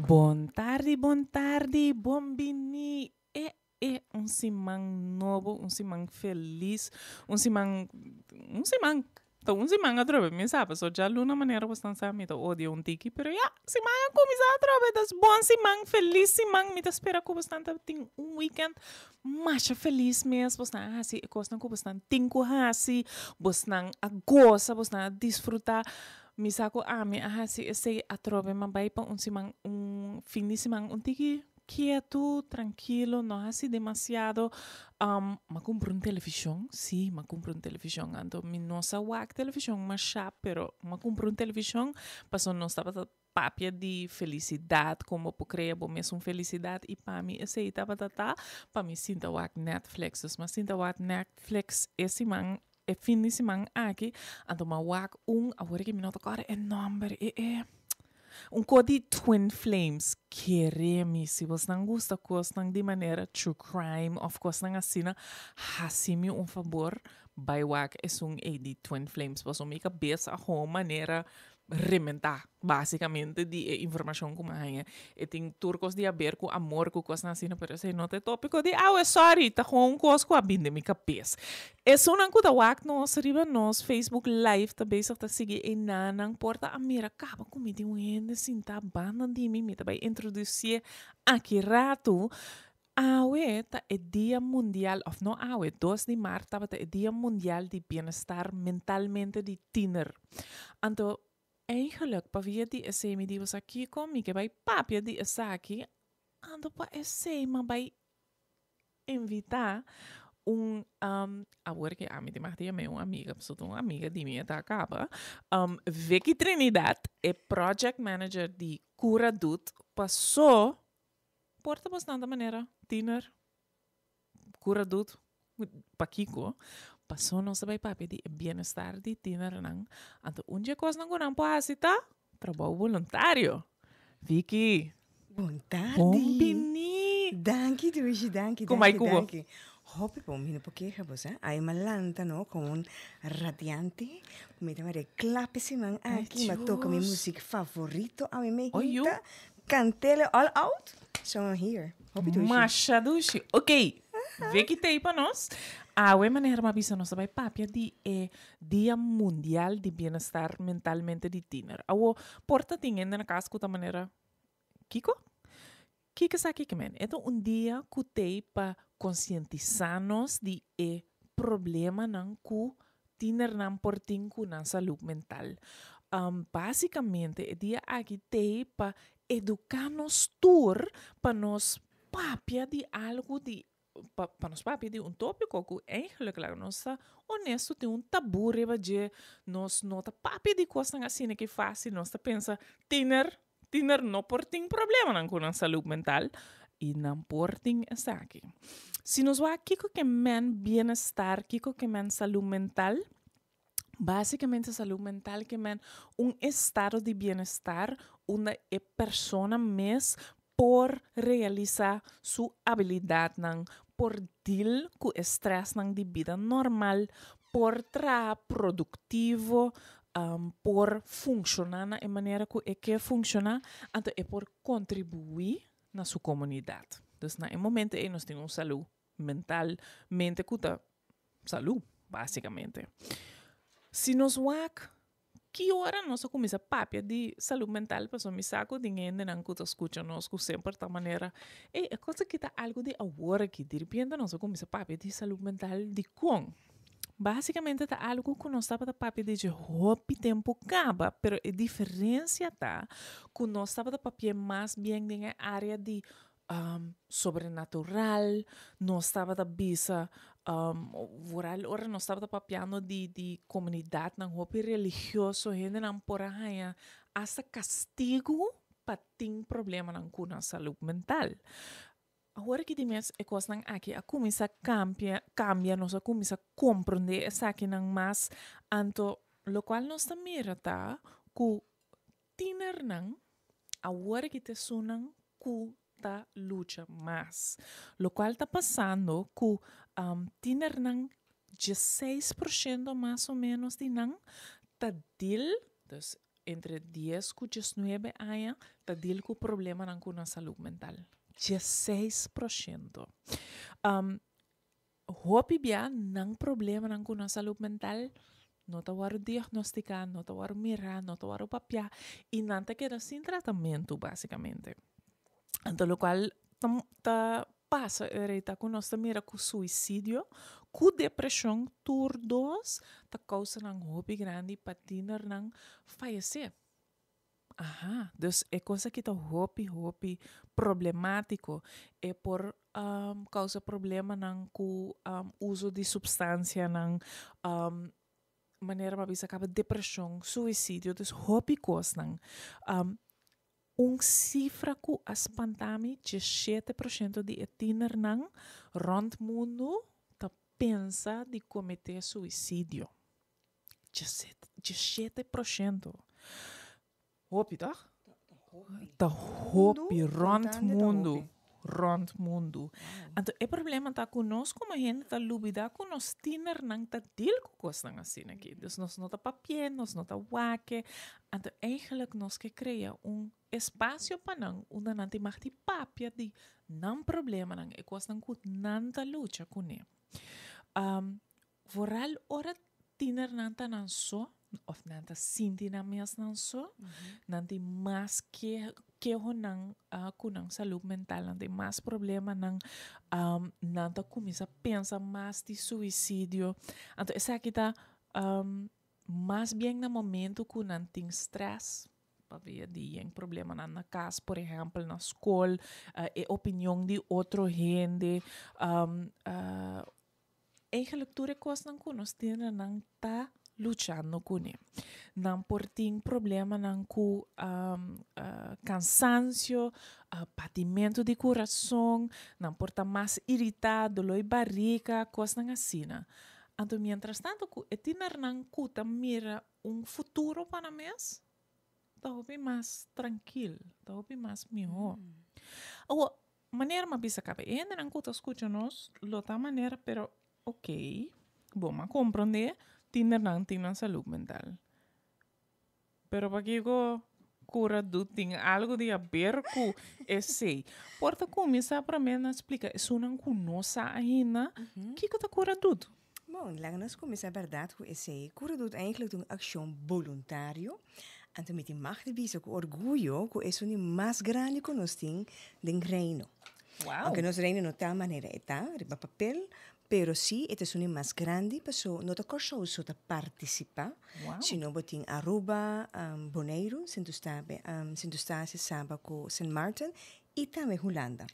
Bon tardi, bon tardi, bon bini e e un siman nobo, un siman felis, un siman, un siman, ta un siman atrobe, mi sa paso djaluna manera bo stan sa mi ta odia un tiki, pero ya, siman a kuminsá atrobe, dus bon siman, felis siman, mi ta spera ku bo stan ta tin un weekend masha felis mes, bo stan a hasi e kosnan ku bo stan tin ku hasi, bo stan a gosa, bo stan a disfrutá. Mi sa ku ami a hasi esei atrobe, m'a bai pa un siman, un fin di siman un tiki kietu, trankilo, no hasi demasiado. M'a kumpra un televishon, sí, m'a kumpra un televishon. Anto mi no sa wak televishon mashá, pero m'a kumpra un televishon pasobra nos tabata papia di felisidat, kon bo por krea bo mesun felisidat i pa mi esei tabata ta pa mi sinta wak Netflix. Dus m'a sinta wak Netflix e siman, e fin di siman aki, anto m'a wak un, awor ke mi no ta kòrda e nòmber, e e un kos di Twin Flames. Kere mi, si bosnan gusta kosnan di manera true crime òf kosnan asina, hasi mi un fabor bai wak esun ei di Twin Flames, pasobra mi kabes a hou manera rementá básicamente di e informashon ku mi a haña. E tin tur kos di haber ku amor, ku kosnan asina, pero esei no ta e tópiko di awe, sorry, ta gewoon un kos ku a bin den mi kabes. Esunnan ku ta wak nos riba nos Facebook live ta bezig ta sigui enanan por ta a mira kaba ku mi tin un hende sintá banda di mi, mi ta bai introdusié aki ratu. Awe ta e dia mundial, òf no awe, dos di mart tabata e dia mundial di bienestar mentalmente di tiner. Anto, eigenlijk pabia di esei mi di bo sa kiko, mi ke bai papia di esaki, anto pa esei mi a bai invitá un, awor ke ami tin mag di yam'é un amiga, pasobra ta un amiga di mi e ta kaba, Vicky Trinidad, e project manager di Cura Doet, paso Por ta bastante manera tiener cura dut pakiko paso nos ta bai papia di e bienestar di tienernan anto un dje kosnan ku nan por hasi ta trabou boluntario. Vicky. Bon tardi. Bon bini. Danki Dushi, danki, danki, danki. Hopi bon, mi no por keha bo sa. Ai mi a lanta no con un radiante. Mi ta mira e klap e siman aki, mi a toca mi muziek favorito awe mi hinta. Cantele all out, so I'm here. Hopi dushi. Masha dushi. Ok, Vicky t'ei pa nos. Awe maneher m'a bisa nos ta bai papia di e Dia Mundial di Bienestar Mentalmente di Tiener. Awo, por ta tin hende na cas cu ta manera, Kico? Kiko esaki ke men? E ta un dia ku t'ei pa konsientisá nos di e problemanan ku tienernan por tin ku nan salú mental. Básikamente e dia aki t'ei pa eduká nos tur pa nos papia di algu di pa pa nos papia di un tópiko ku eigentlik laga nos ta honesto tin un tabú riba dje, nos no ta papia di kosnan asina ki fásil, nos ta pensa tiener tiener no por tin problemanan ku nan salú mental i nan por tin esaki. Si nos wak kiko ke men bienestar, kiko ke men salú mental, Básicamente salud mental ke men un estado di bienestar unda e persona mes por realisa su abilidadnan, por deal ku e stressnan di bida normal, por traha productivo, por funciona na e manera ku e ke funciona, anto e por contribui na su comunidad. Dus na e momento ei nos tin un salud mental, mente ku ta salú, básikamente. Si nos wak ki ora nos a kuminsá papia di salú mental, pasobra mi sa ku tin hendenan ku ta skucha nos ku semper ta manera, ey, e kos aki ta algu di awor aki, diripiente nos a kuminsá papia di salú mental, dikon? Básikamente ta algu ku nos tabata papia di dje hopi tempu kaba, pero e diferensia ta ku nos tabata papia mas bien den e área di sobrenatural, nos tabata bisa vooral ora nos tabata papiando di di comunidadnan hopi religioso, hendenan por a haña hasta castigo pa tin problemanan cu nan salud mental. Awor aki di mes e cosnan aki a cuminsa cambia, cambia, nos a cuminsa comprende esakinan mas, anto locual nos ta mira ta cu Tienernan awor aki ta esunnan ku ta lucha mas. Lokual ta pasando ku tienernan diesseis por shento mas o menos di nan ta deal, dus entre 10 ku 19 aña ta deal ku problemanan ku nan salud mental. 16%. Hopi bia nan problemanan ku nan salud mental no ta wòrdu diagnostiká, no ta wòrdu mirá, no ta wòrdu papiá i nan ta keda sin tratamentu básikamente. Anto lokual ta ta pasa e ta ku nos ta mira ku suisidio ku depreshon tur dos ta kousanan hopi grandi pa tienernan fayesé. Aha, dus e kos aki ta hopi, hopi problemátiko. E por kousa problemanan ku uso di supstansianan, manera bo a bisa kaba depreshon, suisidio, dus hopi kosnan. Un sifra ku a spanta mi, 17% di e tienernan rònt mundu ta pensa di kometé suisidio. 17%. Hopi, toch? Ta hopi rond mundu. Rond mundu. Anto e problema ta ku nos komo hende ta lubida ku nos tienernan ta deal ku kosnan asina aki. Dus nos no ta papia, nos no ta wak. Anto eigenlijk nos ke krea un espasio pa nan unda nan tin mag di papia di nan problemanan, e kosnan ku nan ta lucha kuné. Vooral ora tienernan ta nan so, of nan ta sinti nan mes nan so, nan tin mas ke kehonan ku nan salud mental, nan tin mas problemanan, nan ta kuminsá pensa mas di suisidio. Anto esaki ta mas bien na momento ku nan tin stress, pabia di yen problemanan na kas, por ehèmpel na skol, e opinion di otro hende, Eigenlijk tur e kosnan ku nos tienernan ta luchando kuné. Nan por tin problemanan ku kansansio, batimentu di kurason, nan por ta mas iritá, doló di barika, kosnan asina. Anto mientras tanto ku e tienernan ku ta mira un futuro pa nan mes, ta hopi mas trankil, ta hopi mas mihó. Awor, Manera m'a bisa caba e hendenan cu ta scucha nos lo ta manera pero ok bo m'a comprende tienernan tin nan salud mental pero pakico cura du tin algo di haber cu esey por ta cuminsa prome na splica esunnan cu no sa ainda kico ta cura dud. Bon, laga nos cuminsa berdad cu esey. Cura dud eigenlijk ta un accion boluntario. Anto mi tin mag di bisa cu orguyo cu esun di mas grandi cu nos tin den Reino. Wow. Aunke nos Reino no ta manera e ta riba papel, pero si e ta esun di mas grandi paso no ta Kòrsou so ta participa, Wow. sino bo tin Aruba, Boneiru, Sint Eustatius, Sint Eustatius, Saba cu Sint Maarten i tambe Hulanda.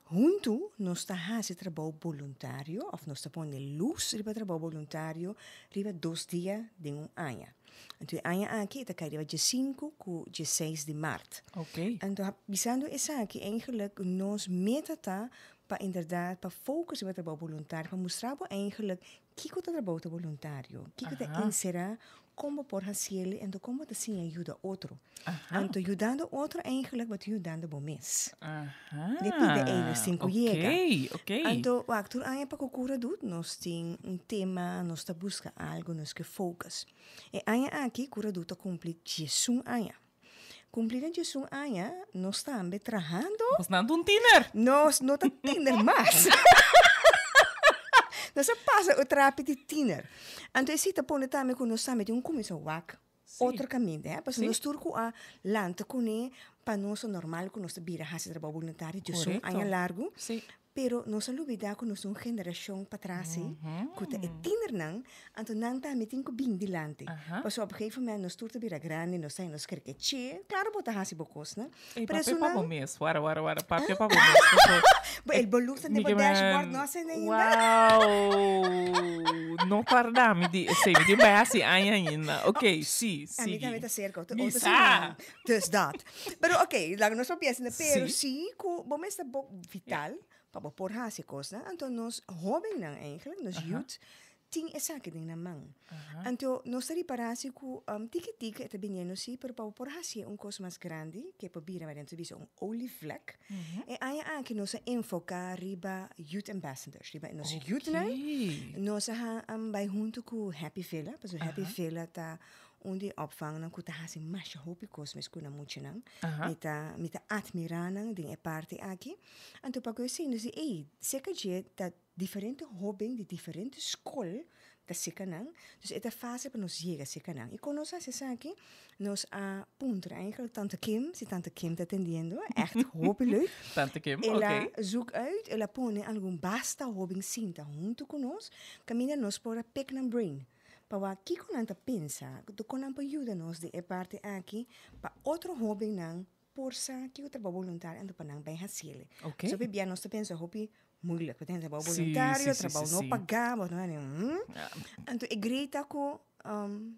Huntu nos ta hasi trabou boluntario òf nos ta pone lus riba trabou boluntario riba dos dia den un aña. Anto e aña aki e ta kai riba diesinku ku dieseis di mart. Anto bisando esaki eigenlik nos meta ta pa inderdat pa focus riba trabou boluntario pa mustra bo eigenlik Kiko ta trabou ta boluntario? Kiko ta enserá kon bo por hasiel i anto kon bo ta siña yuda otro? Anto yudando otro eigenlijk bo ta yudando bo mes. De pida ei nos tin ku yega. Anto wak tur aña pa ku Kura Doet nos tin un tema, nos ta buska algu, nos ke focus. E aña aki Kura Doet ta kumpli diesun aña. Kumpli den diesun aña nos tambe trahando. Nos nan ta un tiener. Nos no ta tiener mas. Nos a pasa e trapi di tiener. Anto esei ta pone tambe ku nos tambe tin un kuminsá wak otro kaminda, hè. Pasobra nos tur ku a lanta kuné pa nos ta normal ku nos ta bira hasi trabou boluntario diesun aña largu. Pero nos a lubida ku nos ta un generashon patras ei, ku ta e tienernan, anto nan tambe tin ku bin dilanti. Pasobra op gegeven moment nos tur ta bira grandi, nos ta nos kerke che, klaro bo ta hasi bo kosnan, Ey, pero papia pa esunnan bo mes, wara, wara, wara, papia pa bo mes, pasobra Bo el bo lus ta den mi bo ke dashboard men, no asina ainda. Wow! No kòrda mi di esei, mi tin bai hasi aña ainda. Ok, si, A mi tambe sigui. ta serka, otro Mi otro sa! siman. Dus dat. Pero oké, laga nos papia asina. Pero Sí. sí ku bo mester bo vital pa bo por hasi kosnan. Anto nos hóbennan eigenlijk, nos youth, tin esaki den nan man. Anto nos ta ripará si ku tiki tiki e ta biniendo sí, pero pa bo por hasié un kos mas grandi, ke por bira manera nos ta bisa un olievlek, e aña aki nos a enfoká riba youth ambassadors, riba nos youthnan. Nos a bai huntu ku Happy Villa, pasobra Happy Villa ta. Un di opvangnan ku ta hasi masha hopi kos mes ku nan muchanan. Mi ta mi ta atmirá nan den e parti aki. Anto pa ku esei nos di ey, seka dje ta diferente hoben di diferente skol ta seka nan. Dus e ta fásil pa nos yega seka nan. I kon nos hasi esaki? Nos a puntra eigenlijk tante Kim, si tante Kim ta atendiendo, ègt hopi leuk. Tante Kim, El a oké. zoek uit, el a pone algun basta hoben sinta huntu ku nos, kaminda nos por a pick nan brain. Pa wak kiko nan ta pensa, kon nan por yuda nos den e parti aki pa otro hóbennan por sa kiko trabou boluntario anto pa nan bai hasiel. Oké. So bia nos ta pensa hopi moeilijk. Bo ta hende trabou Sí, boluntario, sí, sí, trabou sí, no sí. pagá, bo ta hende Anto e grita ku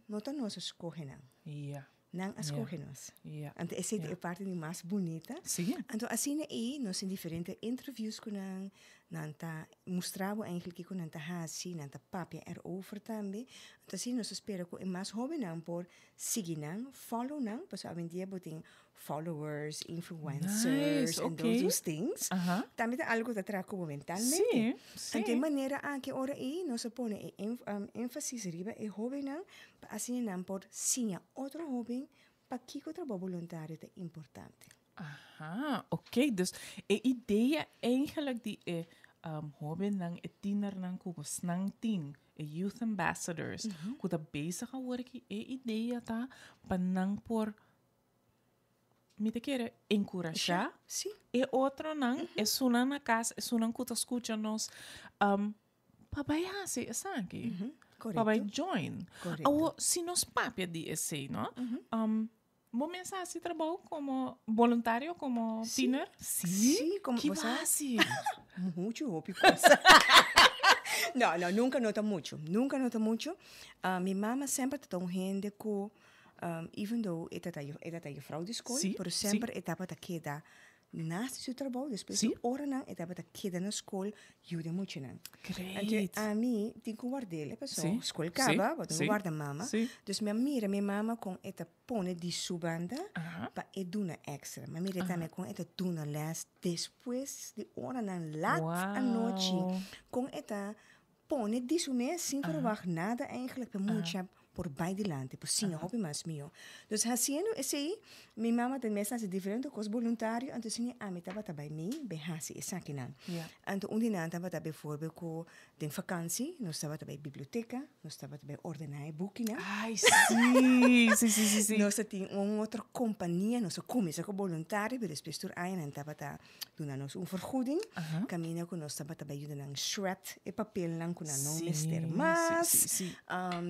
no ta nos a skohe nan. Ja. Nan a Ja. skohe nos. Ja. Anto esei ta Ja. e parti di mas bunita. Sí. Anto asina ei nos tin diferente interviews ku nan, nan ta mustra bo eigenlijk kiko nan ta hasi, nan ta papia erover tambe. Anto asina nos ta spera ku e mas hobennan por sigui nan, follow nan, pasobra awendia bo tin followers, influencers Nice, and oké. those things. Aha. Tambe ta algo ku ta traha ku bo mentalmente. Sí, sí. Anto e manera aki ora ei nos a pone e énfasis riba e hobennan pa asina nan por siña otro hoben pakiko trabou boluntario ta importante. Aha, oké. Dus e idea eigenlijk di e hobennan, e tienernan ku bosnan tin, e youth ambassadors, ku ta bezig awor aki, e idea ta pa nan por, mi ta kere, enkurashá e otronan, esunnan na kas, esunnan ku ta skucha nos, pa bai hasi esaki. Pa bai join. Awor, si nos papia di esei, no? Bo mes a hasi trabou komo boluntario, komo tiener? Sí. Sí, komo Ki bo a hasi? Muchu hopi kos. No, no, nunka no ta muchu. Nunka no ta muchu. Mi mama semper ta ta un hende ku, even though e ta ta e ta ta jufrou di skol, pero semper e tabata keda Naast su trabou, despues di oranan e tabata keda na skol yuda muchanan. Great. Anto ami tin ku ward'el paso Sí, skol sí, kaba, bo tin ku sí, warda mama. sí. Dus mi a mira mi mama kon e ta pone di su banda pa e duna extra. Mi a mira tambe kon e ta duna les despues di oranan lat anochi, Wow. kon e ta pone di su mes sin verwacht nada eigenlijk pa mucha por bai dilanti, por siña hopi mas mihó. Dus hasiendo esei, mi mama ta mes hasi diferente kos boluntario, anto asina ami tabata bai mi bai hasi esakinan. Anto un di nan tabata bivoorbeeld ku den vakansi nos tabata bai biblioteka, nos tabata bai ordená e bukinan. Ai, sí, sí, sí, sí, sí. Nos ta tin un otro kompania, nos a kuminsá ku boluntario, pero despues tur aña nan tabata duna nos un vergoeding, kaminda ku nos tabata bai yuda nan shred e papelnan ku nan no mester mas.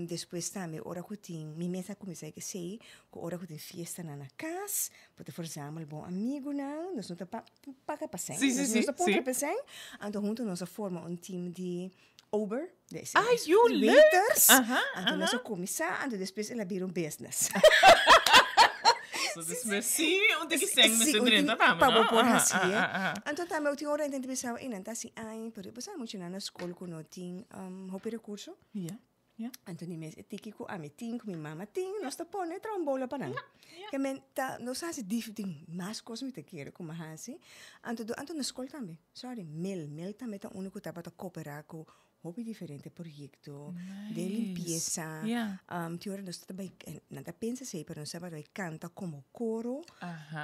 Despues tambe ora ku tin, mi mes a kuminsá e esei, ku ora ku tin fiestanan na kas, bo ta verzamel bon amigunan, nos no ta paga pa sèn, nos no ta puntra pa sèn, anto huntu nos a forma un team di ober, Ai, yu, leuk! waiters, anto nos a kuminsá, anto despues el a bira un business. So despues sí, un tiki sèn mester drenta tambe, Pa no? bo por hasi e. Anto tambe tin ora hende ta bisa, ey nan ta hasi aña, pero bo sa muchanan na skol ku no tin hopi rekurso. Ja, ja. Anto ni mes e tiki ku ami tin, ku mi mama tin, nos ta pone trombola pa nan. Ke men ta, nos a hasi dif, tin mas kos mi ta kere ku mi a hasi. Anto do, anto na skol tambe, sorry, mel, mel tambe ta unu ku tabata koperá ku Hopi diferente proyecto den limpieza. Tin ora nos ta bai, nan ta pensa esey, pero nos tabata bai canta como coro.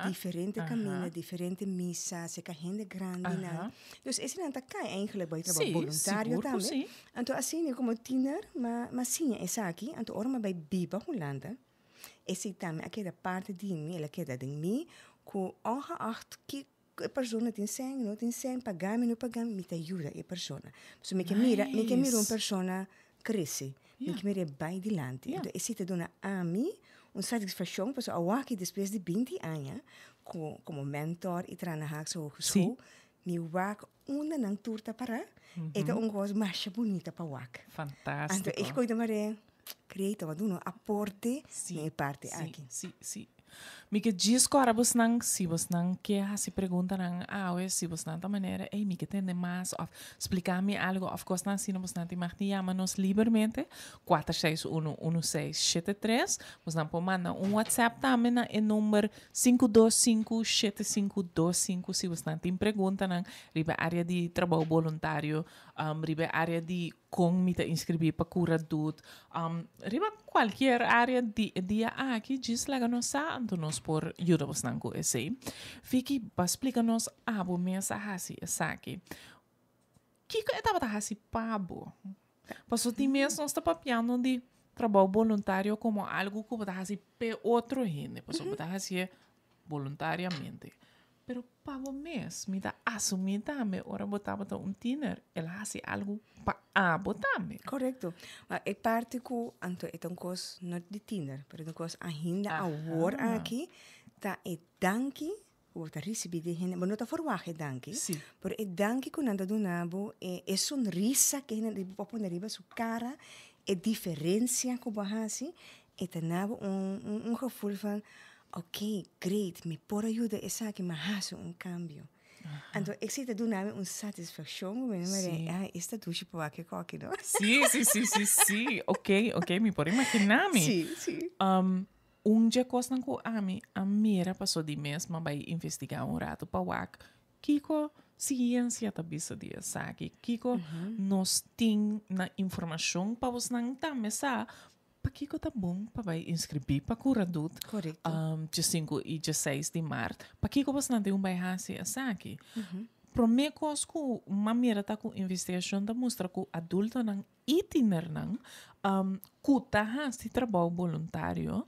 Diferente caminda, diferente misa, cerca hende grandinan. Dus esenan ta cay eigenlijk bai trabao boluntario tambe. Anto asina como tiener, m'a siña esaki. Anto ora m'a bai biba Hulanda, esey tambe a keda parti di mi, el a keda den mi, cu ongeacht ki Ku e persona tin sèn, no tin sèn, pagá mi, no pagá mi, mi ta yuda e persona. Pasobra mi ke mira, mi ke mira un persona krese, mi ke mira e bai dilanti. Enton esei ta duna ami un satisfakshon, pasobra awaki despues di binti aña ku komo mentor i traha na Haagse Hogeschool, mi wak unda nan tur ta pará, e ta un kos masha bunita pa wak. Fantástiko. Anto e koe ta mare Creator a duna un aporte na e parti aki. Sí, sí. Mi ke djis kòrda bosnan, si bosnan ke hasi preguntanan awe, si bosnan ta manera, ey, mi ke tende mas òf splika mi algu òf kosnan asina, bosnan tin mag di yama nos libermente, kuater seis unu, unu seis shete tres. Bosnan por manda un WhatsApp tambe na e number 525 7525 si bosnan tin preguntanan riba e área di trabou boluntario, riba e área di Kon mi ta inskribí pa kura dut? Riba cualkier area di e dia aki, djis laga nos sa, anto nos por yuda bosnan cu esey. Vicky, ba splica nos abo mes a haci esaki. Kico e tabata haci pa bo? Paso tin mes nos ta papiando di trabou boluntario como algo cu bo ta haci p'e otro hende, paso bo ta haci'e boluntariamente. Pero pa bo mes, mi ta asumí tambe ora bo tabata un tiener, el a hasi algu pa abo tambe. Korekto. Ma e parti ku anto e ta un kos no di tiener, pero e ta un kos ainda awor aki, ta e danki ku bo ta risibí di hende. Bo no ta forwagt e danki, pero e danki ku nan ta duna bo, e e sonrisa ku hende bo por pone riba su kara, e diferensia ku bo a hasi, e ta na bo un un gevoel van Ok, great, mi por a yuda esaki, mi a hasi un kambio. Anto esei ta duna mi un satisfakshon ku mi no mira, ah, esta dushi por wak e koki, no? Sí, sí, sí, sí, sí. Ok, ok, mi por imaginá mi. Sí, sí. Un dje kosnan ku ami a mira paso di mes mi a bai investigá un ratu pa wak kiko siensia ta bisa di esaki, kiko nos tin na informashon pa bosnan tambe sa Pakiko ta bon pa bai inskribí pa Cura Dut djesinku i djeseis di mart? Pakiko bosnan tin un bai hasi esaki? Promé kos ku m'a mira ta ku investigashon ta mustra ku adultonan i tinernan ku ta hasi trabou boluntario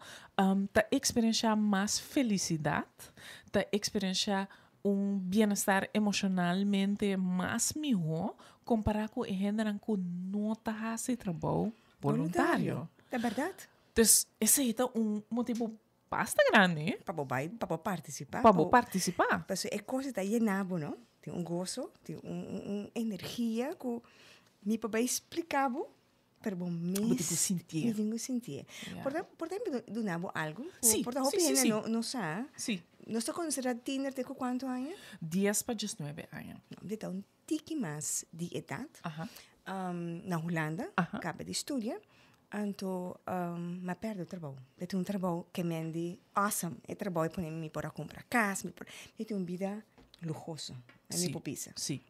ta eksperenshá mas felisidat, ta eksperenshá un bienestar emoshonalmente mas mihó kompará ku e hendenan ku no ta hasi trabou Voluntario. Ta berdad. Dus esei ta un motibu basta grandi. Pa bo bai, pa bo partisipá. Pa bo partisipá. Pasobra e kos ta yena bo, no? Tin un goso, tin un energia ku mi por bai splika bo, pero bo mes. Bo tin ku sintié. Mi tin ku sintié. Por ta, por ta mi duna bo algu? Sí, Por ta hopi sí, sí, hende sí. no, no sa. Sí. Nos ta konsiderá tiener te ku kuantu aña? Dies pa diesnuebe aña. No, dit ta un tiki mas di edat. Aha. Na Hulanda, Aha. kaba di studia, anto m'a pèrdè trabou. Mi tin un trabou ke men di awesome. E trabou e pone mi por a kumpra kas, mi por, mi tin un bida luhoso, mi Sí, por bisa. sí.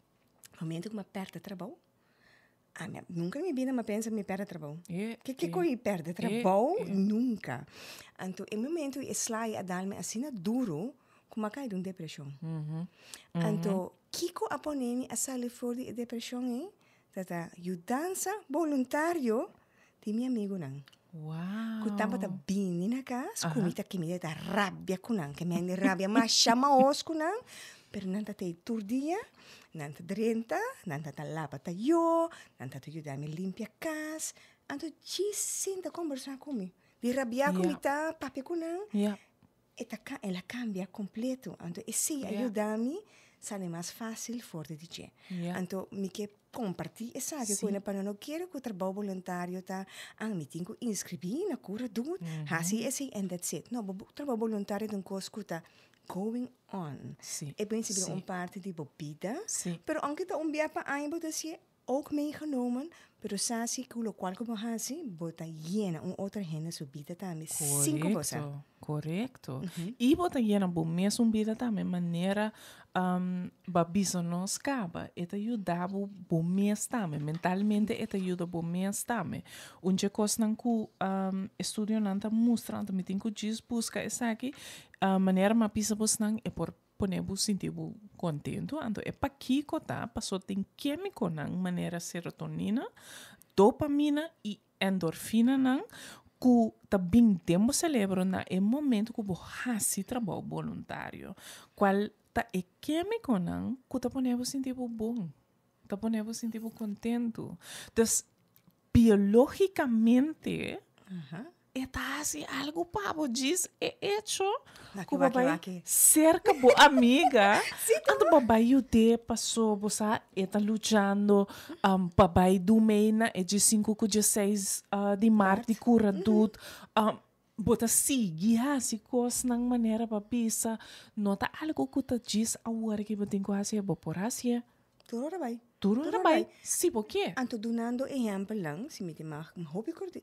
Momento ku m'a pèrdè trabou, ami a, nunka na mi bida m'a pensa mi pèrdè trabou. E, Ke ke e, ko'i pèrdè e, trabou? e. Nunka. Anto e momento e sla a dal mi asina duru ku m'a kai den un depreshon. Anto Kiko a pone mi a sali for di e depresion ei? Ta ta yudansa boluntario di mi amigunan. Wow. Ku tabata bini na kas ku mi ta kimi ta rabia ku nan. Ke mi hende rabia masha maos ku nan, pero nan ta tei tur dia, nan ta drenta, nan ta ta laba tayo, nan ta ta yuda mi limpia kas. Anto djis sinta kombersá ku mi. Di rabia ku mi ta papia ku nan. E ta ka, el a kambia kompleto. Anto esei a yuda mi sali mas fásil for di dje. Anto mi ke kompartí esaki ku pa nan no kere ku trabou boluntario ta, ah, mi tin ku inskribí na Cura Doet, hasi esei and that's it. No, bo trabou boluntario ta un kos ku ta going on. E binse bira un parti di bo bida, pero aunke ta un bia pa aña bo ta hasié, Ook meegenomen, pero sa si cu locual cu bo haci, bo ta yena un otro hende su bida tambe, sin cu bo sa. Corecto, corecto. Y bo ta yena bo mesun bida tambe, manera bo a bisa nos caba, e ta yuda bo bo mes tambe, mentalmente e ta yuda bo mes tambe. Un dje cosnan cu estudionan ta mustra, anto mi tin cu djis busca esaki, manera mi a bisa bosnan, e por Pone bo sinti bo kontentu, anto e pakiko ta paso tin kemikonan manera serotonina, dopamina i endorfinanan ku ta bin den bo selebro na e momento ku bo hasi trabou boluntario, kual ta e kemikonan ku ta pone bo sinti bo bon, ta pone bo sinti bo kontentu. Dus biologicamente e ta hasi algo pa bo djis e hecho ku bo bai serka bo amiga anto bo bai yud'é paso bo sa e ta luchando pa bai dumei na e djesinku ku djeseis di mart di kura dut bo ta sigui hasi kosnan manera pa bisa no ta algo ku ta djis awor ke bo tin ku hasié bo por hasié. Tur ora bai. Tur ora bai, si bo ke. Anto dunando ehèmpelnan, si mi tin mag hopi korti,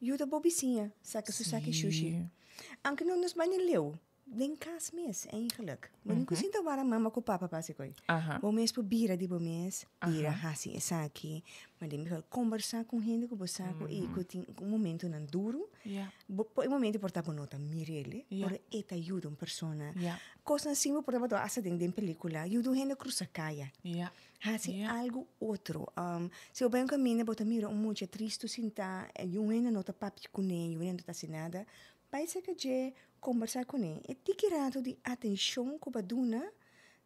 yuda bo bisiña saka su saki shushi. Aunke no nos bai ni leu. Den cas mes, eigenlijk. Bo no sinta warda mama ku papa pa hasi koi. Bo mes por bira di bo mes, bira hasi esaki. Maar den mihor kombersá ku hende ku bo sa ku e ku tin un momentonan duru. Bo por e momento por ta bo no ta mir'el, pero e ta yuda un persona. Kosnan simpel por ta bo ta hasta den den pelikula, yuda un hende krusa kaya. Hasi algu otro. Si bo bai un kaminda bo ta mira un mucha tristu sintá, i un hende no ta papia kuné, i un hende no ta hasi nada, Bai serka dje, kombersá kuné. E tiki rato di atenshon ku bo a duna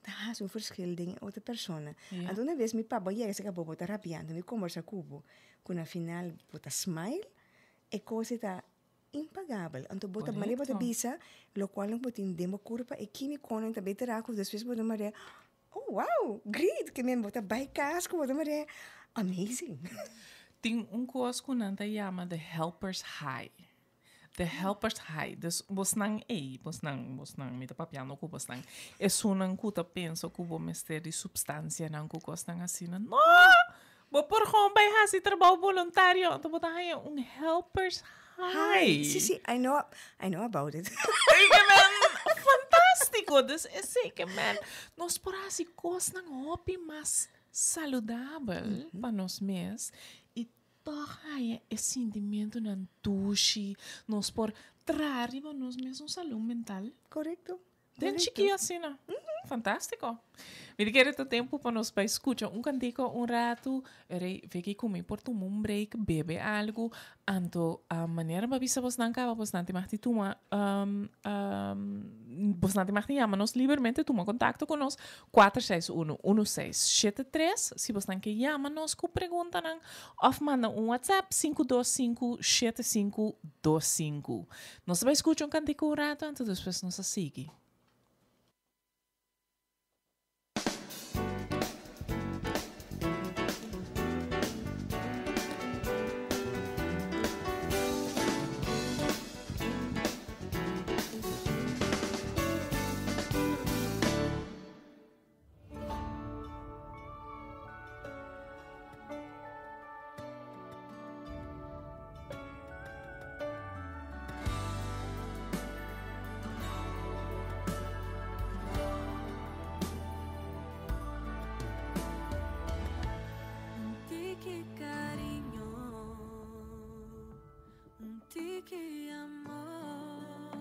ta hasi un ferskil den e otro persona. Anto una bes mi papa yega serka bo, bo ta rabiá, anto mi kombersá ku bo, ku na final bo ta smile, e kos ei ta impagabel. Anto bo ta manera bo ta bisa lokual bo tin den bo kurpa, e kímikonan ta bay traha ku despues bo ta mare, oh wow, great! Ke men bo ta bai kas ku bo ta mare amazing. Tin un kos ku nan ta yama the helper's high. The helpers high. Dus bosnan ei, bosnan, bosnan, mi ta papiando ku bosnan. Esunnan ku ta pensa ku bo mester di supstansianan ku kosnan asina. No! Bo por gewoon bai hasi trabou boluntario, anto bo ta haña un helpers high. Sí, sí, I know, I know about it. Ke men, fantástiko. Dus esei ke men, nos por hasi kosnan hopi mas saludabel pa nos mes i Tòg haña e sintimentunan dushi, nos por traha riba nos mes un salú mental. Korekto. Den chikí asina. Fantástiko. Mi ta kere ta tempu pa nos bai skucha un kantiko un ratu. Rei, Vicky ku mi por tuma un break, bebe algu. Anto, manera bo a bisa bosnan kaba, bosnan tin mag di tuma, bosnan tin mag di yama nos libermente, tuma kontakto ku nos. Kuater seis unu, unu seis shete tres, si bosnan ke yama nos ku preguntanan òf manda un WhatsApp 525 7525. Nos ta bai skucha un kantiku un ratu anto despues nos a sigui. Un tiki cariño, un tiki amor,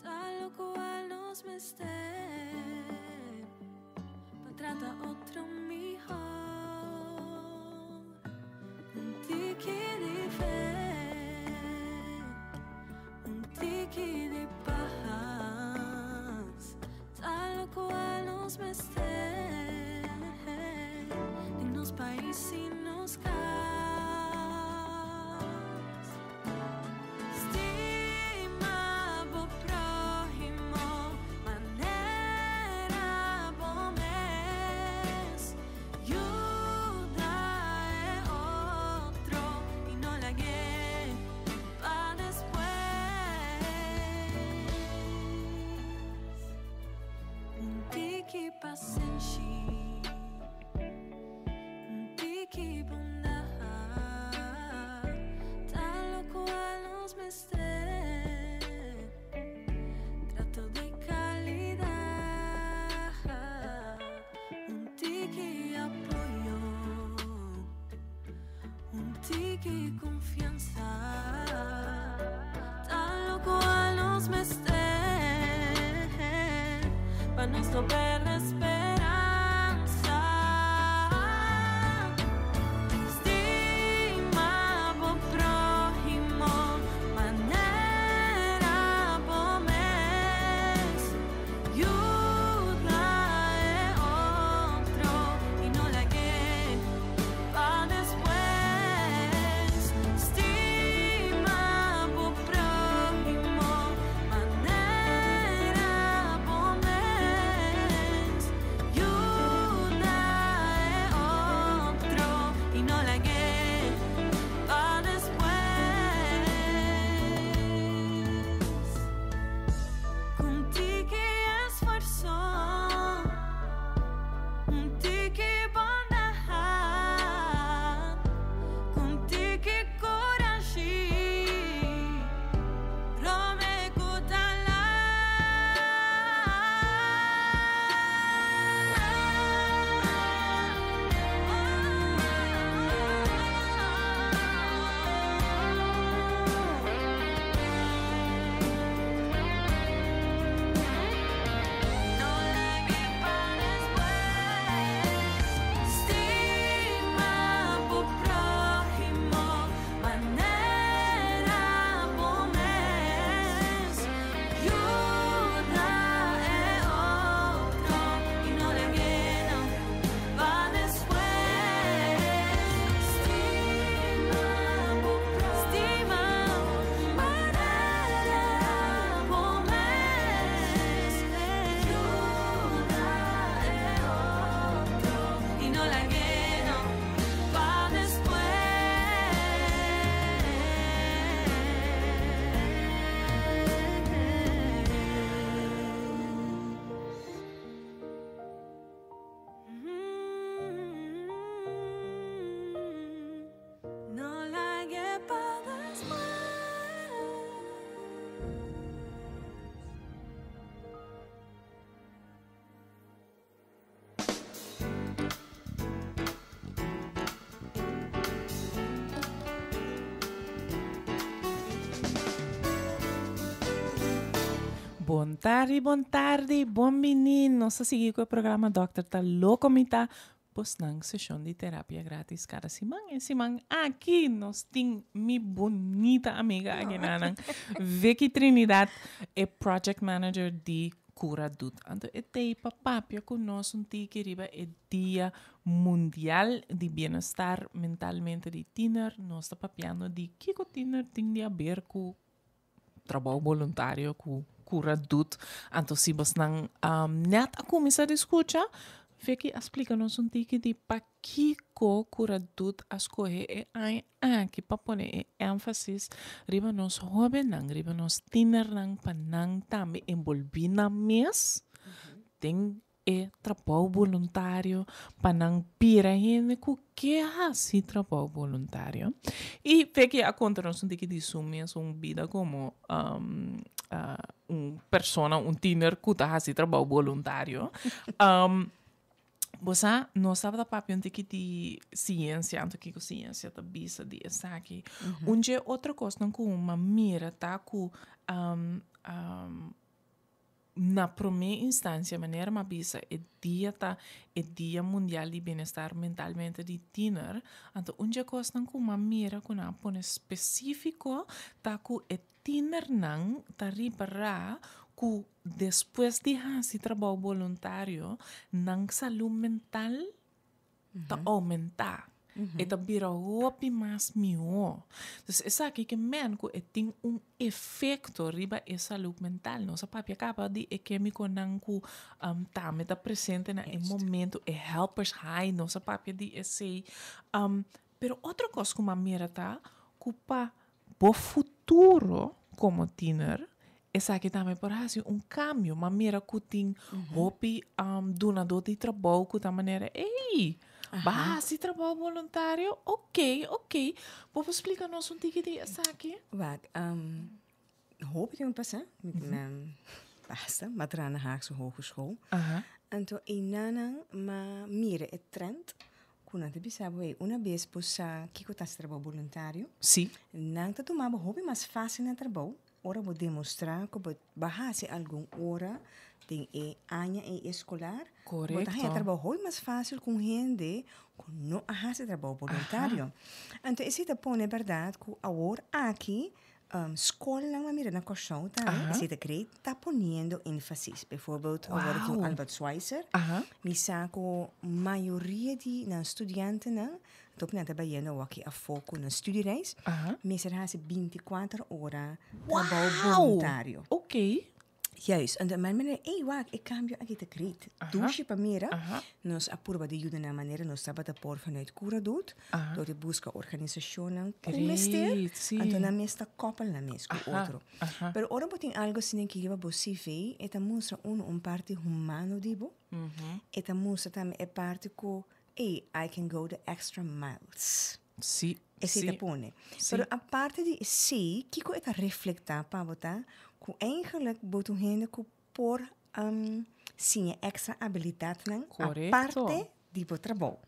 ta locual nos mester pa trata otro mihor. Un tiki di fe, un tiki di paz, ta locual nos mester den nos pais y nos cas. Stima bo próhimo manera bo mes. Yuda e otro y no lag'é pa despues. Un tiki pasenshi, un tiki bondad, ta locual nos mester. Trato di calidad, un tiki apoyo, un tiki confianza, ta locual nos mester pa nos no perde speranza. Stima bo próhimo manera bo mes. Yuda e otro y no lag'é pa despues. Stima bo próhimo manera bo mes. Bon tardi, bon tardi, bon bini. Nos ta sigui ku e programa Dòkter Ta Loko Mi Ta bosnan seshon di terapia gratis kada siman. E siman aki nos tin mi bunita amiga akinanan, Vicky Trinidad, e project manager di Cura Dut. Anto e tei pa papia ku nos un tiki riba e Dia Mundial di Bienestar Mentalmente di Tiner. Nos ta papiando di kiko tiner tin di haber ku trabou boluntario ku Cura Dut. Anto si bosnan net a kuminsá di skucha, Vicky a splika nos un tiki di pakiko Cura Dut a skohe e aña aki pa pone e énfasis riba nos hóbennan, riba nos tinernan pa nan tambe enbolbí nan mes den e trabou boluntario pa nan bira hende ku ke hasi trabou boluntario. I Vicky a konta nos un tiki di su mes un bida komo un persona, un tiner ku ta hasi trabou boluntario. Bo sa, nos tabata papia un tiki di siensia, anto kiko siensia ta bisa di esaki. Un dje otro kosnan ku mi a mira ta ku Na promé instansia, manera mi a bisa, e dia ta e Dia Mundial di Bienestar Mentalmente di Tiner. Anto un dje kosnan ku mi a mira ku nan a pone spesífiko ta ku e tinernan ta ripará ku despues di hasi trabou boluntario, nan salú mental ta oumentá. E ta bira hopi mas mihó. Dus esaki ke men ku e tin un efekto riba e salud mental. Nos a papia kaba di e kemikonan ku tambe ta presente na e momento, e helpers high, nos a papia di esei. Pero otro kos ku mi a mira ta ku pa bo futuro komo tiner, esaki tambe por hasi un kambio. Mi a mira ku tin hopi dunadó di trabou ku ta manera, ey, bo a hasi trabou boluntario? Oké, oké. Bo por splika nos un tiki di esaki? Wak, hopi tempu pasá, mi basta, mi a traha na Haagse Hogeschool. Anto einanan mi a mira e trend Ku nan ta bisa bo, ey, una bes bo sa kiko ta hasi trabou boluntario, nan ta tuma bo hopi mas fásil na trabou ora bo demostrá ku bo a hasi algun ora den e aña ey eskolar. Bo ta haña trabou hopi mas fásil ku un hende ku no a hasi trabou boluntario. Anto esei ta pone bèrdat ku awor aki Skolnan a mira na Kòrsou tambe, esei ta krei ta poniendo énfasis. Bijvoorbeeld, awor aki un Albert Schweitzer, mi sa ku mayoria di nan studiantenan, tok nan ta bayendo awor aki afó ku nan studiereis, mester hasi binti kuater ora trabou boluntario. Juist, en mijn meneer, ey, wak, e cambio aki ta great. Dushi pa mira, nos a purba di yuda na manera nos tabata por vanuit Cura Doet, door di busca organisacionnan cu mester, anto nan mes ta koppel nan mes cu otro. Pero ora bo tin algo asina aki riba bo CV, e ta mustra uno un parti humano di bo, e ta mustra tambe e parti cu, ey, I can go the extra miles. Esei ta pone. Pero aparte di esei, kiko e ta reflektá pa bo ta ku eigenlijk bo ta un hende ku por siña èkstra abilidatnan aparte di bo trabou.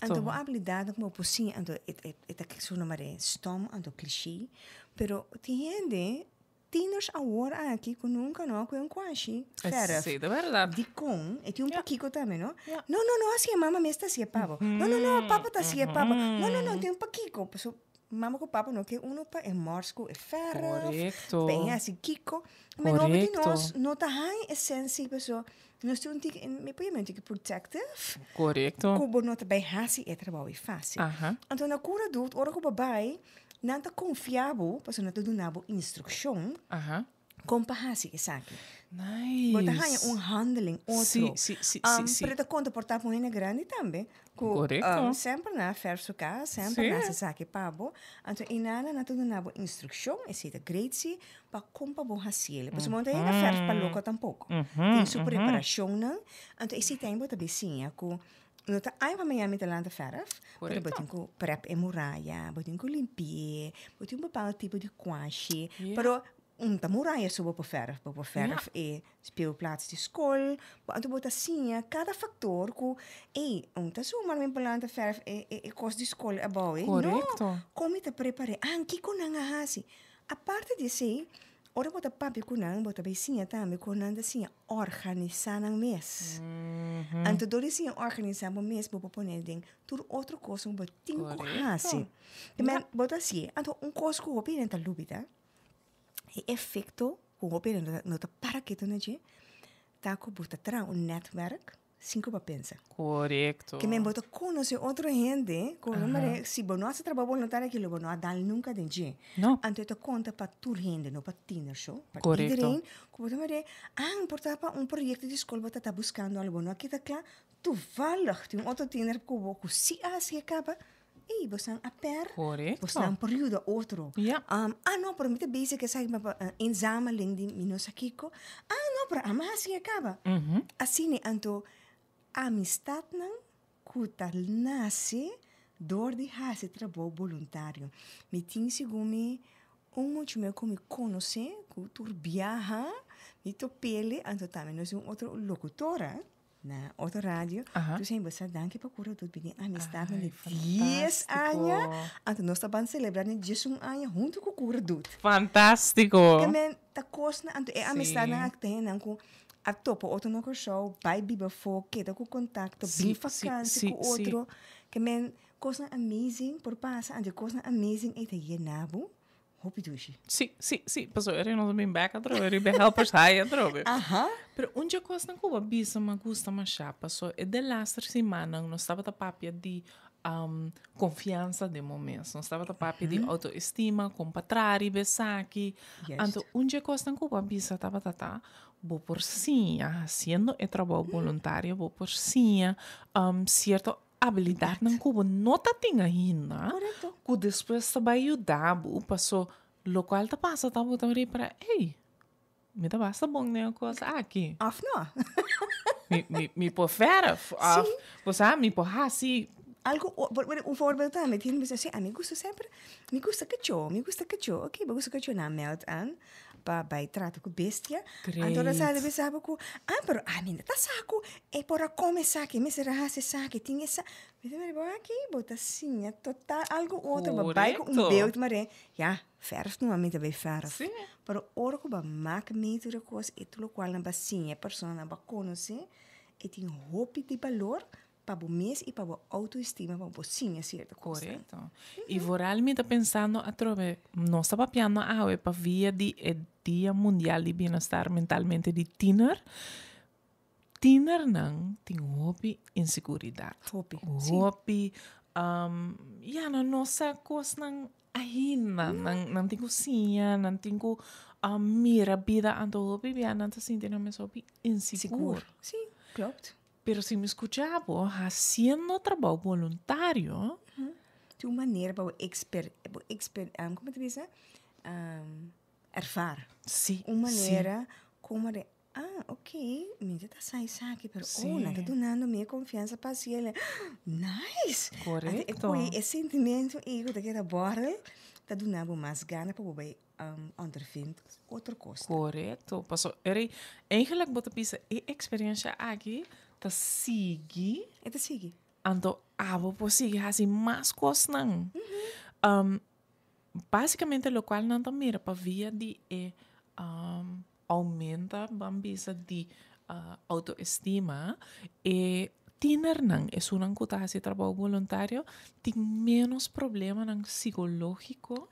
Anto bo abilidatnan ku bo por siña, anto e ta sona mare stom anto klishé, pero tin hende Tieners awor aki ku nunka no a kue un kuashi verf. Sí, ta bèrdat. Dikon? E tin un pokiko tambe, no? No, no, no hasié, mama mes ta hasié pa bo. No, no, no, papa ta hasié pa bo. No, no, no, tin un pokiko. Paso mama ku papa no ke uno pa e mòrs ku e verf. Korekto. Pa e hasi kiko. Mi no di nos no ta haña e sensi paso nos tin un tiki, mi por yama un tiki protective. Korekto. Ku bo no ta bai hasi e trabou ei fásil. Anto na kura dut ora ku bo bai Nan ta konfia bo pasobra nan ta duna bo instrukshon kon pa hasi esaki. Nice. Bo ta haña un handeling otro. Sí, sí, sí, sí, sí. Pero ta konta por ta pa un hende grandi tambe. Ku semper nan a fèrf su kas, semper nan a hasi esaki pa bo. Anto i nan nan ta duna bo instrukshon, esei ta great si, pa kon pa bo hasiel. Pasobra bo no ta yega fèrf pa loko tampoko. Tin su preparashonnan. Anto esei tambe bo ta bin siña ku No ta ai pa Miami ta lanta verf, pero bo tin ku prep e muraya, bo tin ku limpi'é, bo tin un bepaaldo tipo di kuashi, pero un ta muraya so bo por verf, bo por verf e speelplaats di skol, bo anto bo ta siña kada faktor ku ey un ta suma mi por lanta verf e e kos di skol abou ey, no, kon mi ta prepar'é, ah kiko nan a hasi, aparte di esei. Ora bo ta papia ku nan, bo ta bai siña tambe kon nan ta siña organisá nan mes. Anto dor di siña organisá bo mes, bo por pone den tur otro kos ku bo tin ku hasi. Men, bo ta hasié. Anto un kos ku hopi hende ta lubida, e efekto ku hopi hende no ta para ketu na dje, ta ku bo ta traha un nètwèrk sin ku bo a pensa. Korekto. Ke men bo ta konosé otro hende ku un manera si bo no hasi trabou boluntario aki lo bo no a dal nunka den dje. No. Anto e ta konta pa tur hende, no pa tiner so, pa Korekto. iedereen ku bo ta mira, ah, por ta pa un proyekto di skol bo ta ta buskando algu, bo no a kita kla, toevallig tin un otro tiner ku bo ku si a hasi e kaba, ey, bosan a per, Korekto. bosnan por yuda otro. Ja. Ah, no, pero mi ta bezig esaki pa inzameling di mi no sa kiko. Ah, no, pero ami a hasi e kaba. Asina, anto amistadnan ku ta nase dor di hasi trabou boluntario. Mi tin segun mi un mucha muher ku mi konosé ku tur biaha mi top'el, anto tambe nos tin un otro lokutora. Na otro radio. Aha. Toen zei we, danki pa cura tot bini amistad Ay, de 10 fantástico. aña. Anto nos taban celebrar ni 11 aña hunto cu cura doet. Fantástico. Ke men ta kos na anto e amistad Sí. nan ak ten nan ku a topa otro na Kòrsou, bai biba afó, keda ku kontakto, Sí, bin sí, vakantie sí, ku sí. otro. Ke men kosnan amazing por pasa, anto e kosnan amazing ei ta yena bo Hopi dushi. Sí, sí, sí. Paso eri nos bin back atrobe, riba Helpers High atrobe. Aha. Pero un dje kosnan ku bo a bisa mi a gusta mashá, paso e delaster simannan nos tabata papia di um, konfiansa den bo mes. Nos tabata papia di autoestima, kon pa traha riba esaki. Juist. Anto un dje kosnan ku bo a bisa tabata ta, bo por siña, hasiendo e trabou boluntario, bo por siña um, sierto Abilidadnan ku bo no ta tin ainda, Korekto. ku despues ta bai yuda bo, paso lokual ta pasa ta bo ta ripara, ey, mi ta basta bon den e kos aki. Òf no. Mi, mi, mi por verf, òf, bo sa, mi por hasi. Algu, un voorbeeld tambe, tin bisa, si, ami gusta semper, mi gusta kachó, mi gusta kachó, oké, bo gusta kachó, nan meld aan pa bai trata ku bestia. Anto nan sa Great. bisa bo ku, ah, pero ami no ta sa ku e por a kome esaki, mester a hasi esaki, tin esa. Mi ta mira bo aki, bo ta siña total algu otro, bo bai ku un Korekto. beeld mare, ya, verf no, ami ta bai verf. Sí. Pero ora ku bo a mak mee tur e kos, e tur lokual nan ba siña, e personanan ba konosé, e tin hopi di balor Pa bo mes i pa bo autoestima pa bo por siña cierto cosnan. Correcto. I vooral mi ta pensando atrobe, nos ta papiando awe pa via di e Dia Mundial di Bienestar Mentalmente di Tiener. Tienernan tin hopi insecuridat. Hopi, si. Hopi, ya, nan no sa cosnan ainda. Nan, nan tin cu siña, nan tin cu mira bida anto hopi bia nan ta sinti nan mes hopi insegur. Sigur. Si, klopt. Pero si mi skucha bo hasiendo trabou boluntario. Tin un manera pa bo exper, bo exper, como ta bisa? Ervaar. Sí, Un manera como de, ah, ok, mi ta sa esaki, pero oh, nan ta dunando mi e confiansa pa haci el. Nice! Correcto. Anto e sentimento ei cu ta keda borrel, ta duna bo mas gana pa bo bai ondervind otro kos. Korekto. Paso eri eigenlijk bo ta bisa e eksperiencia aki ta sigui. E ta sigui. Anto abo por sigui hasi mas kosnan. Basikamente lokual nan ta mira pa via di e aumenta ban bisa di autoestima e tienernan esunnan ku ta hasi trabou boluntario tin menos problemanan psikologiko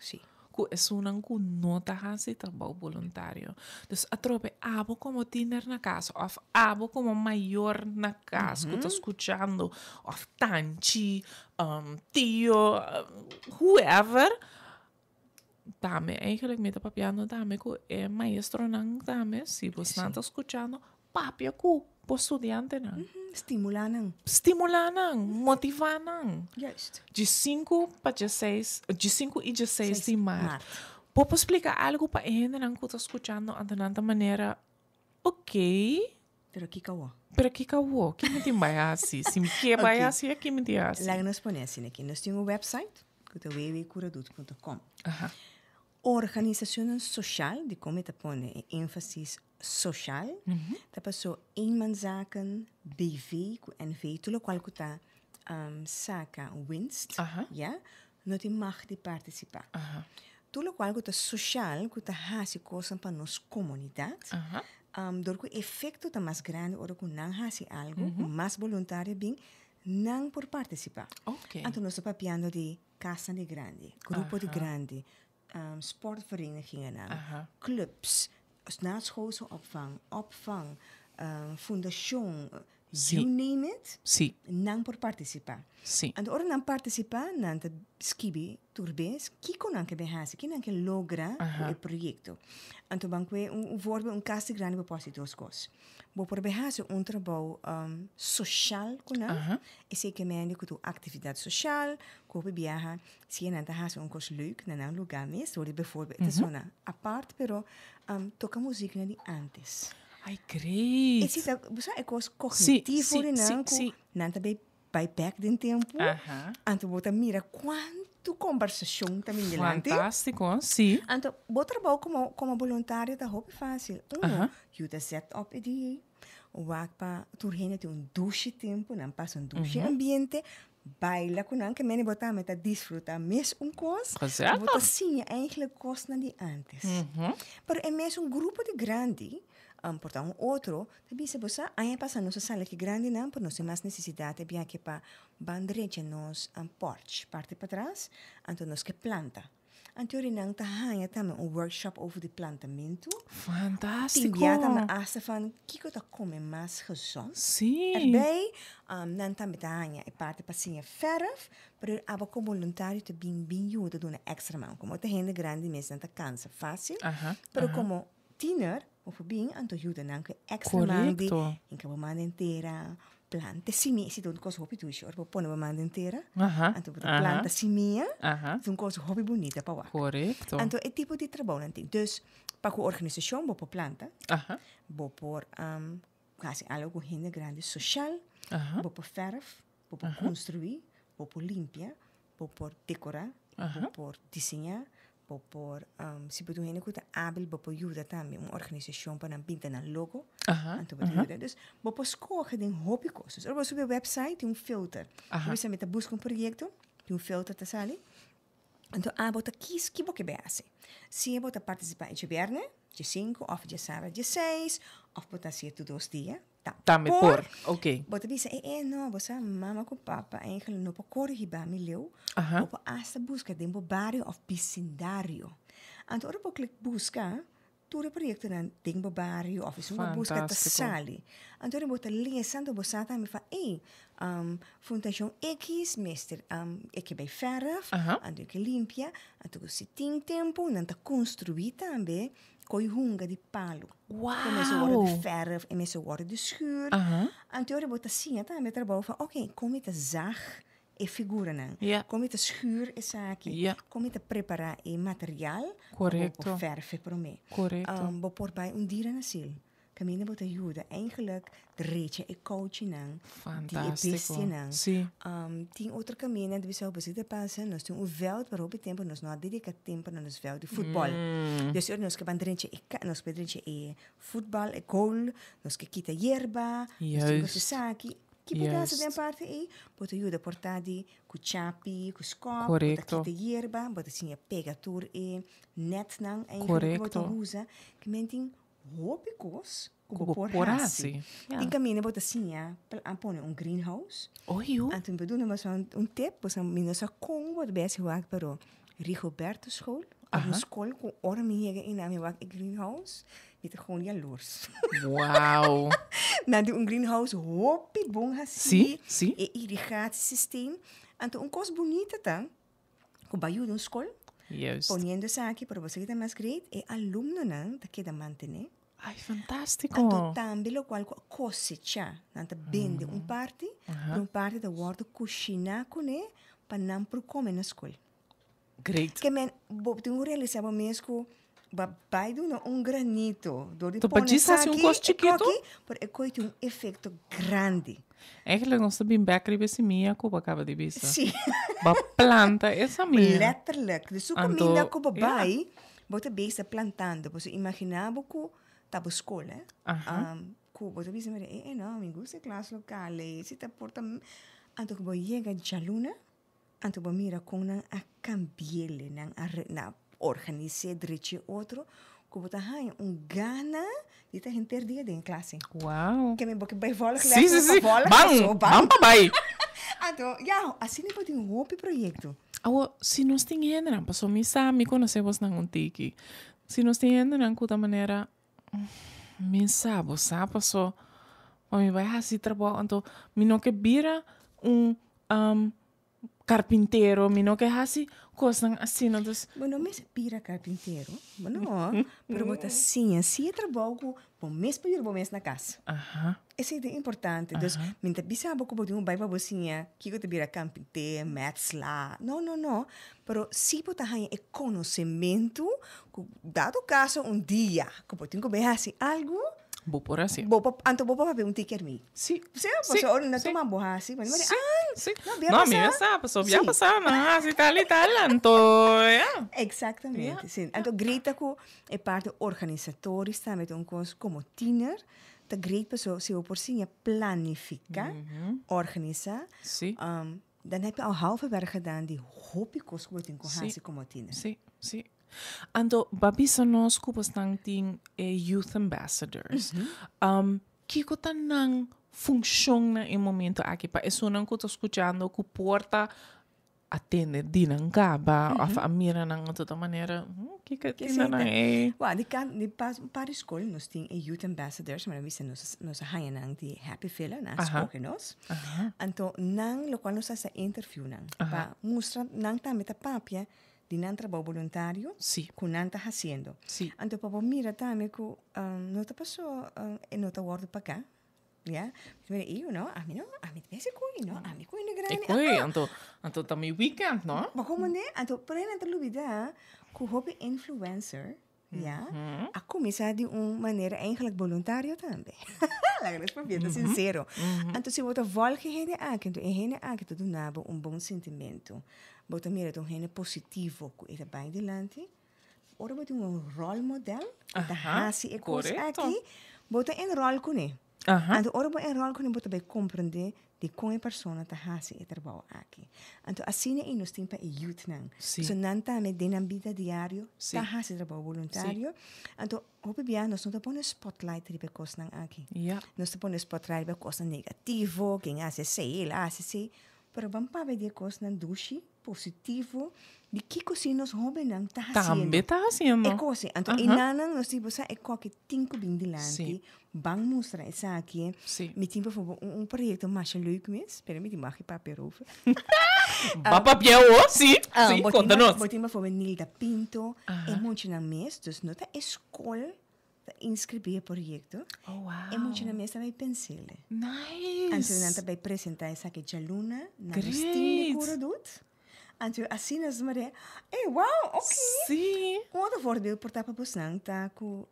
ku esunnan ku no ta hasi trabou boluntario. Dus atrobe abo komo tiener na kas òf abo komo mayor na kas ku ta skuchando òf tanchi, tio, whoever, Tambe eigenlijk mi ta papiando tambe ku e maestronan tambe, si bosnan ta skuchando, papia ku bo studiantenan. Stimulá nan. Stimulá nan, motivá nan. Juist. Dje sinku pa dje seis, dje sinku i dje seis di mart. Mart. Bo por splika algu pa e hendenan ku ta skuchando anto nan ta manera, oké. Pero kiko awor? Pero kiko awor? Ki mi tin bai hasi? Si mi ke bai hasi, ki mi tin hasi? Laga nos pone asina aki. Nos tin un website ku ta www.curadoet.com. Organisacionnan social, di kon mi ta pone e énfasis social, ta pasó eenmanszaken, BV ku NV, tur lokual ku ta saka winst, ya, no tin mag di partisipá. Tur lokual ku ta sosial, ku ta hasi kosnan pa nos komunidat, dor ku efekto ta mas grandi ora ku nan hasi algu, ku mas boluntario bin, nan por partisipá. Anto nos ta papiando di kasnan di grandi, grupo di grandi, sportverenigingen, clubs, naschoolse opvang, opvang, fundashon, you name it, nan por partisipá. Anto ora nan partisipá, nan ta skibi tur bes kiko nan ke bin hasi, ki nan ke logra ku e proyekto. Anto ban kue un voorbeeld, un kas di grandi bo por hasi dos kos. Bo por bin hasi un trabou soshal ku nan, esei ke mende ku ta un aktividat soshal, ku hopi biaha si nan ta hasi un kos leuk na nan lugá mes, dor di bevoorbeeld e ta sona apart, pero toka muziknan di antes. Ai, great! Esei ta, bo sa e kos kognitivo di nan ku nan ta bay bai bek den tempu, anto bo ta mira kuantu kombersashon ta bin dilanti. Fantástiko, sí. Anto bo trabou komo komo boluntario ta hopi fásil. Uno, yuda zet op e dia, wak pa tur hende tin un dushi tempu, nan pasa un dushi ambiente, baila ku nan, ke mene bo tambe ta disfrutá mes un kos. Gezellig. Bo ta siña eigenlijk kosnan di ántes. Pero e mesun grupo di grandi, por ta un otro, Ta bisa bo sa, aña pasa nos a sali ki grandinan, pero nos tin mas nesesidat e biaha pa ban drecha nos porch, parti patras, anto nos ke planta. Anto yori nan ta haña tambe un workshop over di plantamentu. Fantástiko! Tin bia tambe asta van kiko ta kome mas gezond. Sí. Erbij, nan tambe ta haña e parti pa siña verf, pero abo komo boluntario ta bin bin yuda duna extra man. Komo ta hende grandi mes nan ta kansa fásil, pero komo tiener, Bo por bin anto yuda nan ku e extra man di hinka bo man den tera, planta simia. Esei ta un kos hopi dushi ora bo pone bo man den tera, anto bo ta planta simia, ta un kos hopi bunita pa wak. Anto e tipo di trabounan tin. Dus pa ku organisashon bo por planta, bo por hasi algu ku hende grandi soshal, bo por fèrf, bo por konstruí, bo por limpia, bo por dekorá, bo por diseñá, Bo por, si bo ta un hende ku ta ábil, bo por yuda tambe un organisashon pa nan pinta nan logo. Anto bo ta yuda. Dus bo por skohe den hopi kos. Dus ora bo subi e website tin un filter. Bo bisa mi ta buska un proyekto, tin un filter ta sali. Anto abo ta kis ki bo ke bai hasi. Si bo ta partisipá e djabièrnè, djesinku òf djasabra djeseis òf bo ta hasié tur dos dia. Ta Tambe por. Ok. Bo ta bisa, eh, eh, no, bo sa mama ku papa eigenlijk no por kore hiba mi leu. Bo por asta buska den bo bario of bisindario. Anto ora bo klik buska, tur e proyektonan den bo bario of esun bo buska ta sali. Anto ora bo ta lesa, anto bo sa tambe van, ey, Fundashon X mester e ke bai verf, anto e ke limpia, anto si tin tempu nan ta konstruí tambe Koi hunga di palu. Wow! E mester wòrdu di fèrf, e mester wòrdu di schuur. Anto ora bo ta siña tambe trabou van oké, kon mi ta zag e figuranan? Kon mi ta schuur esaki? Kon mi ta prepará e material pa bo por fèrf e promé? Bo por bai un dierenasiel. Kaminda bo ta yuda eigenlijk drecha e kouchinan di e bestianan. Sí. Tin otro kaminda ta bisa bo si ta pasa nos tin un veld pero hopi tempu nos no a dedica tempu na nos veld di futbol. Dus ora nos ke ban drecha e nos ke drecha e futbal e goal, nos ke kita yerba, nos tin ku hasi esaki. Ki bo ta hasi den parti ei? Bo ta yuda por ta di ku chapi, ku skòp, bo ta kita yerba, bo ta siña pega tur e netnan eigenlijk ku bo ta usa. Ki men tin Hopi kos ku bo por hasi. Tin kaminda bo ta siña a pone un greenhouse. Anto mi por duna boso un tip, boso mi no sa kon bo ta bes wak pero Rigoberto school ta un skol ku ora mi yega einan mi wak e greenhouse mi ta gewoon yalurs. Wow! Nan tin un greenhouse hopi bon hasi. E irigatiesysteem. Anto un kos bunita ta ku bo a yuda un skol. Poniendo esaki, pero bo sa ki ta mas great, e alumnonan ta keda mantené. Ay, fantástiko! Anto tambe lokual ku a kosechá, nan ta bende un parti, pero un parti ta wòrdu kushiná kuné pa nan por kome na skol. Great! Ke men, bo tin ku realisá bo mes ku bo a bai duna un granito dor di pone esaki, e koki, pero e koki tin un efekto grandi. Eigenlijk nos ta bin bek riba e simia ku bo a kaba di bisa. Sí. Bo a planta e samia. Letterlijk. Dus su kaminda ku bo bai, bo ta bezig ta plantando. Pasobra imaginá bo ku ta bo skol, hè. Ku bo ta bisa mira, e e no, mi gusta e klas lokal ei. Si ta por ta. Anto ku bo yega djaluna, anto bo mira kon nan a kambi'el, nan a re, nan. organis'é, drechi otro, ku bo ta haña un gana di ta henter dia den klase. Wow. Ke mi bo ke bai vòlg Sí, lès sí, pa sí. vòlg Ban, paso, ban. ban pa bai. Anto, ya, asina bo tin hopi proyekto. Awo, si nos tin hendenan, paso mi sa, mi konosé bosnan un tiki. Si nos tin hendenan ku ta manera, Mi sa, bo sa paso pa mi bai hasi trabou anto mi no ke bira un carpintero, mi no ke hasi kosnan asina, dus. Bo no mester bira carpintero, bo no, pero bo ta siña si e trabou ku bo mes por yuda bo mes na kas. Esei ta importante. Dus mi ta bisa bo ku bo tin un bai pa bo siña kiko ta bira kampinter, metsla. No, no, no. Pero si bo ta haña e konosementu ku dado kaso un dia ku bo tin ku bai hasi algu, Bo por hasi. bo por, anto bo por papia un tiki armi. Sí. Sí, pasobra ora nan tuma bo hasi, bo di, Sí, ah, sí. no, bia No, pasá. mi a sa, pasobra bia Sí. pasá, nan a hasi tal i tal, anto ya. Exactamente, Ja, sí. Anto great ku e parti organisatorisch tambe ta un kos komo tiener, Ta great paso si bo por siña planifica, organisa, Sí. dan heb je al halve werk gedaan di hopi kos ku bo tin ku hasi komo tiener. Sí, sí. Anto, bo a bisa nos ku bosnan tin e youth ambassadors. Kiko ta nan funshon na e momento aki pa esunnan ku ta skuchando ku por ta a tende di nan kaba of a mira nan otro ta manera, kiko Ke tin nan seta? ei? Wa, di kan, di pas, un par di skol nos tin e youth ambassadors, maar bisa nos, nos a haña nan di Happy Villa, nan a skohe nos. Anto nan, lokual nos a hasta interview nan, pa mustra nan tambe ta papia di nan trabou boluntario ku nan ta hasiendo. Anto pa bo mira tambe ku no ta paso e no ta wòrdu pagá. Ja, mi mira, iyo no, ami no, ami ta besi koe, no, ami koe no grandi. E koe, anto, anto ta mi weekend, no? Ma como ne? Anto, por ahí nan ta lubida ku hopi influencer, ja, a kuminsá di un manera eigenlijk boluntario tambe. Laga nos papia ta sincero. Anto si bo ta volg e hende aki, anto e hende aki ta duna bo un bon sentimento. Bo ta mira ta un hende positivo ku e ta bai dilanti. Ora bo tin un rolmodel ku ta hasi e kos aki, bo ta enrol kuné. Anto ora bo enrol kuné bo ta bai komprendé dikon e persona ta hasi e trabou aki. Anto asina ei nos tin pa e youthnan. Pasobra nan tambe den nan bida diario ta hasi trabou boluntario. Anto hopi bia nos no ta pone spotlight riba e kosnan aki. Nos ta pone spotlight riba e kosnan negativo, ken a hasi esei, el a hasi esei. Pero ban papia di e kosnan dushi, positivo, di kiko si nos hóbennan ta hasiendo. Tambe ta hasiendo. E kos ei. Anto e nannan nos di bo sa e koki tin ku bin dilanti, ban mustra esaki. Mi tin bijvoorbeeld un proyekto masha leuk mes, pero mi tin mag papia erover. Ba papia awor, si, si, konta nos. Bo tin bijvoorbeeld Nilda Pinto, e muchanan mes, dus no ta e skol Ta inscribí e proyecto. Oh, wow. E muchanan mes ta bay pensele. Nice. Anto nan ta bay presenta esaki djaluna na nos team di Cura Doet. Anto asina nos mare, ey, wow, ok. Sí. Un otro voorbeeld por ta pa bosnan ta cu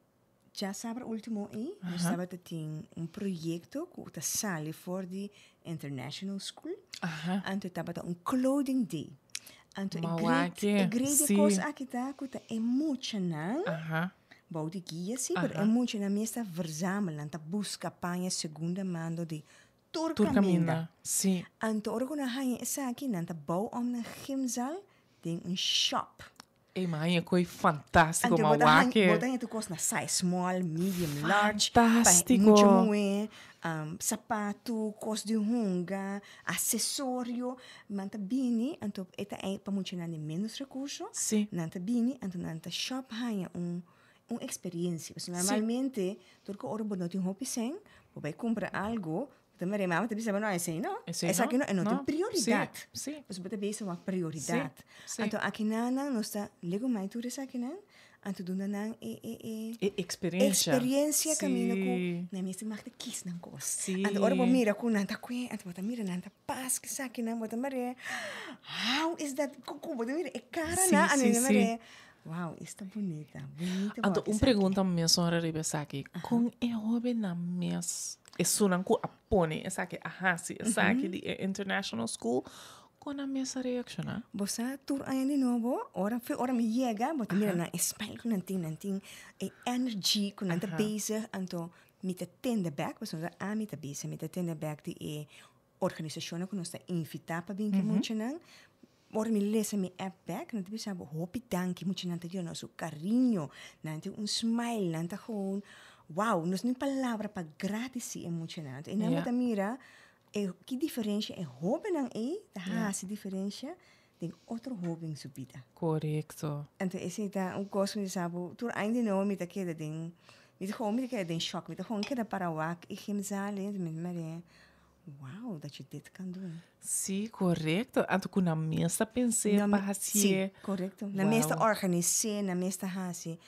djasabra ultimo ey, nos tabata tin un proyecto cu ta sali for di International School. Anto tabata un clothing day. Anto e great, e great di cos aki ta cu ta e muchanan. Bou di guia si, pero e muchanan mes ta verzamel, nan ta buska paña segunda mando di tur Tur kaminda. kaminda, si. Anto ora ku nan haña esaki, nan ta bou om nan gymzaal den un shop. Ey, ma haña koi fantástiko, Anto ma bo ta haña, wak e. bo ta haña tur kos na size small, medium, large, pa Fantástiko. mucha muhé, sapatu, kos di hunga, asesorio. Nan ta bini, anto e ta ei pa muchanan di menos rekurso. Sí. Nan ta bini, anto nan ta shop haña un un eksperensia. Pasobra Sí. normalmente tur ku ora bo no tin hopi sèn, bo bai kumpra algu, bo ta mira e mama ta bisa bo no, esei no, Esei no, esaki no, e no tin no. prioridat. Sí, sí. Pasobra bo ta bisa wak prioridat. Sí, sí. Anto akinanan nos ta legumai tur esakinan, Anto duna nan e e e E experiencia. experiencia caminda cu Sí. nan mester mag ta kies nan cos. Sí. Anto ora bo mira cu nan ta cue, anto bo ta mira nan ta pas cu esaki nan, bo ta mira how is that cu cu bo ta mira e cara Sí, nan, anto sí, bo ta sí. mira wow esta bunita, bunita bo Anto wak un esaki. pregunta mes ora riba esaki, con e hobennan mes, esunnan cu a pone esaki, a haci esaki di e international school, Kon nan mes a reakshoná? Bo sa tur aña di nobo, ora fe ora mi yega, bo ta mira nan e smile ku nan tin, nan tin e energy ku nan ta bezig, anto mi ta tende bek, pasobra ami ta bisa, mi ta tende bek di e organisashonnan ku nos ta invitá pa bin ku e muchanan. Ora mi lesa mi app bek, nan ta bisa bo hopi danki, muchanan ta duna nos su cariño, nan tin un smile, nan ta gewoon, wow, nos no tin palabra pa gradisi e muchanan. E nan bo ta mira e ki diferencia e hobennan ei ta hasi diferencia den otro hoben su bida. Korekto. Anto esei ta un kos ku mi ta sa bo, tur aña di nobo mi ta keda den, mi ta gewoon mi ta keda den shock, mi ta gewoon keda para wak e gymzaal ei, mi ta mira Wow, dat je dit kan doen. Sí, correcto. Anto ku nan mes ta pens'é pa hasié. Sí, correcto. Nan mes ta organis'é, nan mes ta hasi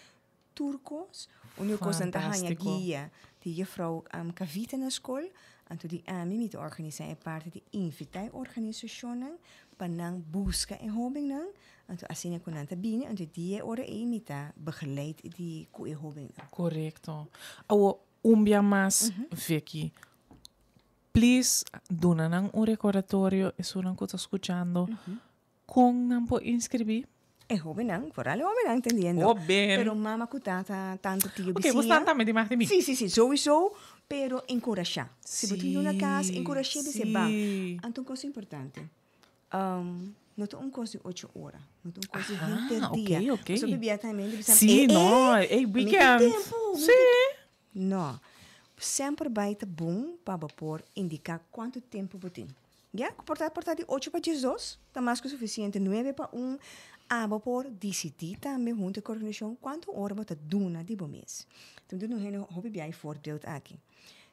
tur kos. Úniko kos nan ta haña guia di juffrouw Kavita na skol. Anto di ami mi ta organisá e parti di invitá e organisashonnan pa nan buska e hóbennan. Anto asina ku nan ta bini, anto di e ora ei mi ta begeleid di ku e hóbennan. Correcto. Awo, un bia mas, Vicky, Please duna nan un recordatorio esunnan cu ta scuchando con nan por inscribi. E hobennan, vooral e hobennan entendiendo. Hoben. Pero mama cu tata, tanto tio, bisiña. Ok, bo stan tambe dimaag di mi. Si, si, si, sowieso, pero encorasha. Si bo tin yu na cas, encorasha di se ban. Anto un cos importante, no ta un cos di ocho ora, no ta un cos di henter dia. Ah, ok, ok. Pasobra bia tambe hende bisa, Si, eh, no, eh, ey, mi tin weekend. tempo, mi Si. tin No. Semper bai ta bon pa bo por indiká kuantu tempu bo tin. Ya, ku por ta por ta di ocho pa diesdos, ta mas ku sufisiente, nuebe pa un. Abo por disidí tambe huntu ku organisashon kuantu ora bo ta duna di bo mes. Ta mi duna un hende hopi bia e voorbeeld aki.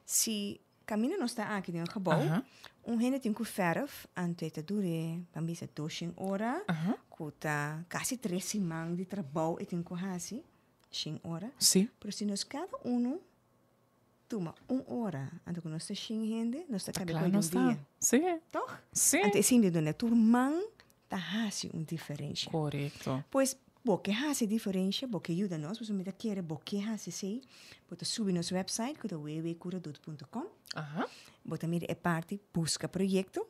Si kaminda nos ta aki den un gebou, un hende tin ku fèrf, anto e ta dur'é, ban bisa doshen ora, ku ta kasi tres siman di trabou e tin ku hasi. Shin ora. Sí. Pero si nos kada unu tuma un ora, anto ku nos ta shin hende, nos ta kabe Kla koe nos un ta. dia. Sí. Toch? Sí. Anto e sinti duna tur man ta hasi un diferensha. Korekto. Pues bo ke hasi diferensha, bo ke yuda nos, pasobra mi ta kere bo ke hasi esei, bo ta subi nos website ku ta www.curadoet.com. Aha. Bo ta mira e parti buska proyekto,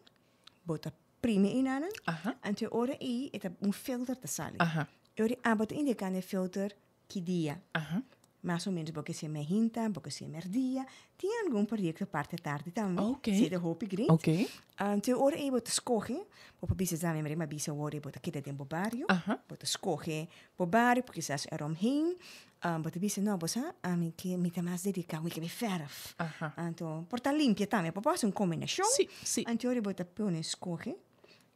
bo ta primi einanan, Aha. anto e ora ei e ta un filter ta sali. Aha. E ora abo ta indiká na e filter ki dia. Aha. Mas o menos bo ke ser meinta, bo ke ser merdia. Tin algun proyekto parti tardi tambe. Ok. Si ta hopi great. Ok. Anto e ora ei bo ta skohe, bo por bisa sa mi mira mi a bisa awor ei bo ta keda den bo bario. Aha. Bo ta skohe bo bario, kisas eromheen. Bo ta bisa, no, bo sa, ami ke mi ta mas dediká, mi ke mi fèrf. Aha. Anto, por ta limpia tambe, por por hasi un kombinashon. Sí, sí. Anto e ora bo ta pone skohe,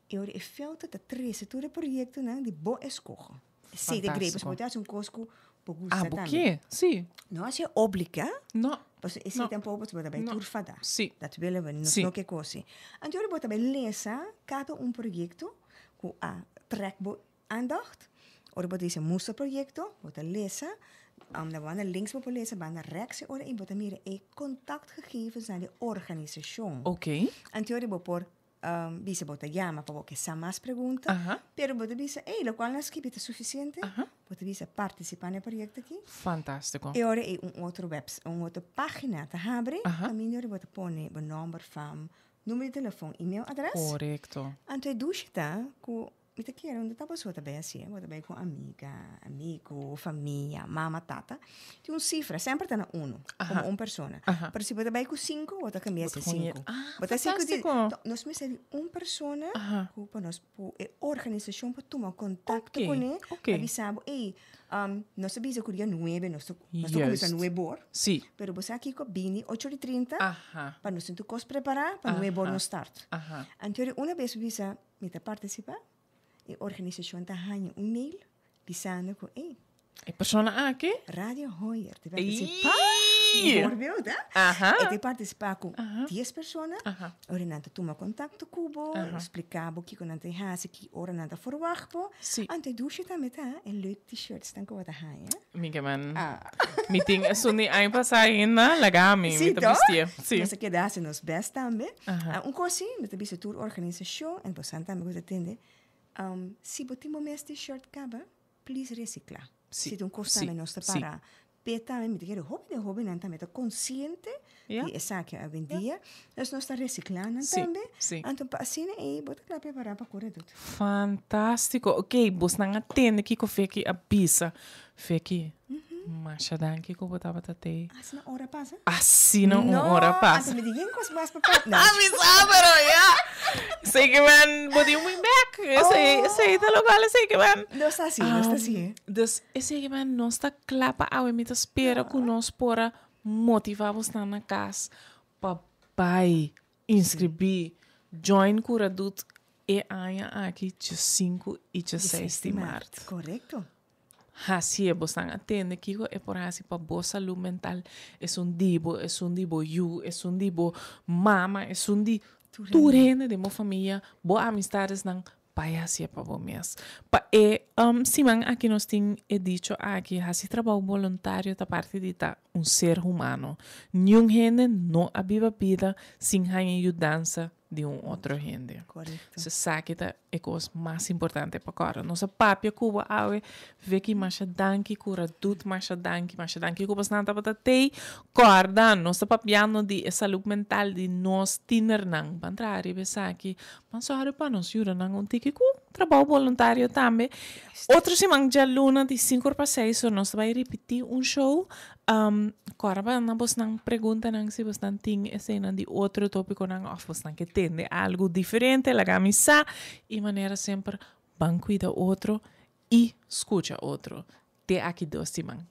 e ora e filter ta trese tur e proyektonan di bo eskoho. Sí, ta great, pasobra bo ta hasi un kos ku bo gusta Ah, bo tambe. ke, sí. No hasi obliga. No. Pasobra esei No. tampoco pasobra bo ta bai No. tur fada. Sí. Dat willen we, nos Sí. no ke kos así. Anto e ora bo ta bai lesa kada un proyekto ku a trèk bo Aandacht, Ora bo ta hisa mustra proyekto, bo ta lesa, na banda links bo por lesa, banda rèks e ora ei bo ta mira e kontaktgegevens na di organisashon. Ok. Anto ora bo por bisa bo ta yama pa bo ke sa mas pregunta, pero bo ta bisa, ey, lokual nan skibi ta sufisiente, bo ta bisa partisipá na e proyekto aki. Fantástiko. E ora ei un otro webs, un otro página ta habri, kaminda ora bo ta pone bo nòmber, fam, numero di telefòn, email adrès. Korekto. Anto e dushi ta ku Mi ta kere unda ta boso ta bay hacié, bo ta bay cu amiga, amigo, famia, mama, tata. Tin un cifra, semper ta na uno, como un persona. Pero si bo ta bay cu cinco, bo ta cambia ese cinco. Ah, Bo ta haci cu di, fantástico. nos mester di un persona cu pa nos por e organisacion por tuma contacto Ok, cune, ok. pa bisa bo, ey, nos ta bisa cu dia nuebe, nos ta, nos ta cuminsa Juist. nuebe or. Sí. Pero bo sa kico, bini ocho ora y trinta, pa nos tin tur cos prepara, pa nuebe or nos start. Anto una bes bo bisa, Mi ta partisipá. E organisashon ta haña un mail bisando ku ey. E persona aki? Radio Hoyer ta partisipá. Voorbeeld, hè? E ta partisipá ku dies persona. Ora nan ta tuma kontakto ku bo, splika bo kiko nan ta hasi, ki ora nan ta forwagt bo. Anto e dushi tambe ta e leuk t-shirts nan ku bo ta haña. Mi ke men. Mi tin esun di aña pasá ainda, laga mi, mi ta bistié. Sí, toch? Nos a keda hasi nos best tambe. Un kos sí, mi ta bisa tur organisashon, en bosan tambe ku ta tende, si bo tin bo mes t-shirt kaba, please resiklá. Si ta un kos tambe nos ta para p'e tambe, mi ta kere hopi den hobennan tambe ta konsiente di esaki awendia. Dus nos ta resiklá nan tambe. Anto pa asina ei bo ta kla prepará pa kore dut. Fantástiko. Oké, bosnan a tende kiko Feki a bisa. Feki, Masha danki ku bo tabata tei. Asina ora pasa? Asina un ora pasa. No, anto mi di yen kos mas pa papia. No. Mi sa, pero ya. Esei ke men, bo di un win bek. Esei, esei ta lokual esei ke men. No sta asi, no sta asi. Dus esei ke men, nos ta kla pa awe. Mi ta spera ku nos por a motivá bosnan na kas pa bai inskribí, join Curadoet e aña aki djesinku i djeseis di mart. Korekto. Hasié, bosnan a tende kiko e por hasi pa bo salú mental, esun di bo, esun di bo yu, esun di bo mama, esun di tur hende den bo famia, bo amistadesnan, bai hasié pa bo mes. Pa e siman aki nos tin e dicho aki, hasi trabou boluntario ta parti di ta un ser humano. Niun hende no a biba bida sin haña yudansa di un otro hende. Correcto. So esaki ta e cos mas importante pa corda. Nos a papia cu bo awe, Vicky, masha danki, cura dut, masha danki, masha danki cu bosnan tabata tey. Corda, nos ta papiando di e salud mental di nos tienernan. Ban traha riba esaki, ban sorry pa nos yuda nan un tiki cu trabou boluntario tambe. Otro siman djaluna di cinco or pa seis or nos ta bay ripiti un show. Kòrda pa na bosnan preguntanan si bosnan tin eseinan di otro tópikonan òf bosnan ke tende algu diferente laga mi sa. I manera semper ban kuida otro i skucha otro. Te aki dos siman.